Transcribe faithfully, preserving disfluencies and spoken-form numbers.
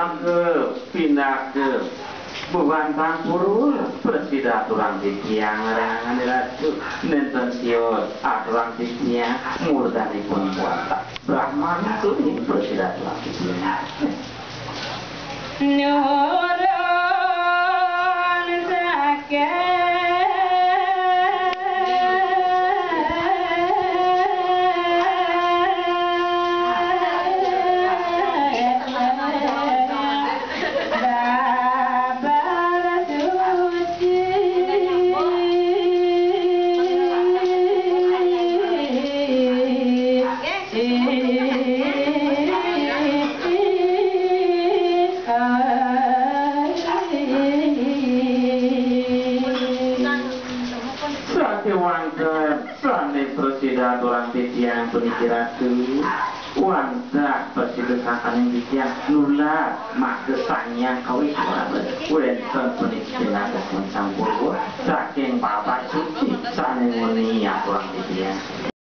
Pinaka, pinaka. Buban pangpurul prasida aturang titiang, rangané Ratu. Nénten sios aturang titiang murdanipun wantah Brahman tuhin prasida aturang titiang. Nurun saking Babar suci. Sakéwanten sané prasida aturang titiang puniki Ratu, wantah prasida sangkaning titiang nular maka Sang Hyang Kawiswara wénten puniki pinakasan Sang Purwa saking Babar Suci sané nguni aturang titiang.